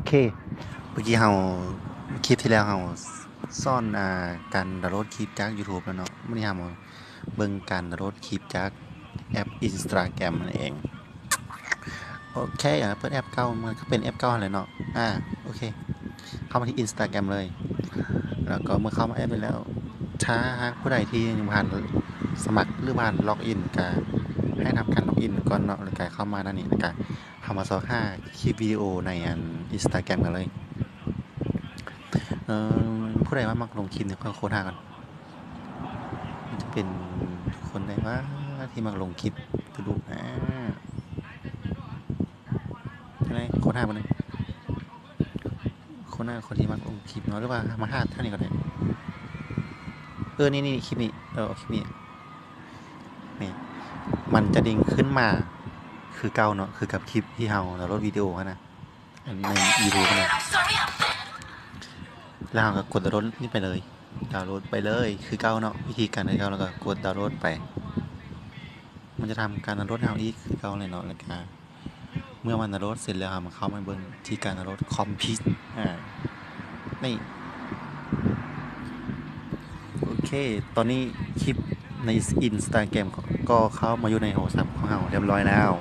ເຄ ເມື່ອກີ້ເຮົາ ຄລິບທີ່ແລ້ວເຮົາສອນ ອ່າ ການດາວໂຫຼດຄລິບຈາກ YouTube ແລ້ວເນາະ. ມື້ນີ້ເຮົາມາເບິ່ງການດາວໂຫຼດຄລິບຈາກແອັບ Instagram ນັ້ນເອງ. ໂອເຄ ອ່າ ເປີດແອັບເກົ່າ ມັນກໍເປັນແອັບເກົ່າຫັ້ນແຫຼະເນາະ. ອ່າ ໂອເຄ ເຂົ້າມາທີ່ Instagram ເລີຍ. ແລ້ວກໍເມື່ອເຂົ້າມາແອັບນີ້ແລ້ວ ຖ້າຫາກຜູ້ໃດທີ່ຍັງບໍ່ທັນສະໝັກ ຫຼື ບໍ່ທັນ log in ກໍໃຫ້ທຳການ log in ກ່ອນເນາະ. ແລ້ວກໍເຂົ້າມາໜ້ານີ້ ແລ້ວກໍເຮົາມາຊອກຫາຄລິບວິດີໂອໃນອັນ Instagram ກັນເລີຍ. ເອີ ຜູ້ໃດວ່າມັກລົງຄລິບນີ້ ຂໍຄົ້ນຫາກ່ອນ. ມັນຈະເປັນຄົນໃດວະທີ່ມັກລົງຄລິບດຸໆນາ? ຈັ່ງໃດ ຄົ້ນຫາເບິ່ງ ຄົ້ນຫາຄົນທີ່ມັກລົງຄລິບເນາະ ຫຼືວ່າມາຫາທາງນີ້ກໍໄດ້. ເອີ ນີ້ໆ ຄລິບນີ້ ເອີ ຄລິບນີ້ ນີ້ ມັນຈະເດັ່ງຂຶ້ນມາຄືເກົ່າເນາະ ຄືກັບຄລິບທີ່ເຮົາດາວໂຫຼດວິດີໂອຫັ້ນນະ ອັນໃນ YouTube ຫັ້ນນະ. ແລ້ວເຮົາກໍກົດດາວໂຫຼດນີ້ໄປເລີຍ ດາວໂຫຼດໄປເລີຍຄືເກົ່າເນາະ. ວິທີການຄືເກົ່າ ແລ້ວກໍກົດດາວໂຫຼດໄປ. ມັນຈະທຳການດາວໂຫຼດໃຫ້ເຮົາອີກຄືເກົ່າເລີຍເນາະ. ແລ້ວກໍເມື່ອມັນດາວໂຫຼດເສັດແລ້ວ ເຮົາມາເຂົ້າມາເບິ່ງທີ່ການດາວໂຫຼດ complete ອ່າ ນີ້ ໂອເຄ ຕອນນີ້ຄລິບໃນ Instagram ກໍເຂົ້າມາຢູ່ໃນໂທລະສັບຂອງເຮົາຮຽບຮ້ອຍແລ້ວ.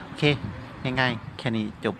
ໂອເຄ ງ່າຍໆ ແຄ່ນີ້ຈົບ.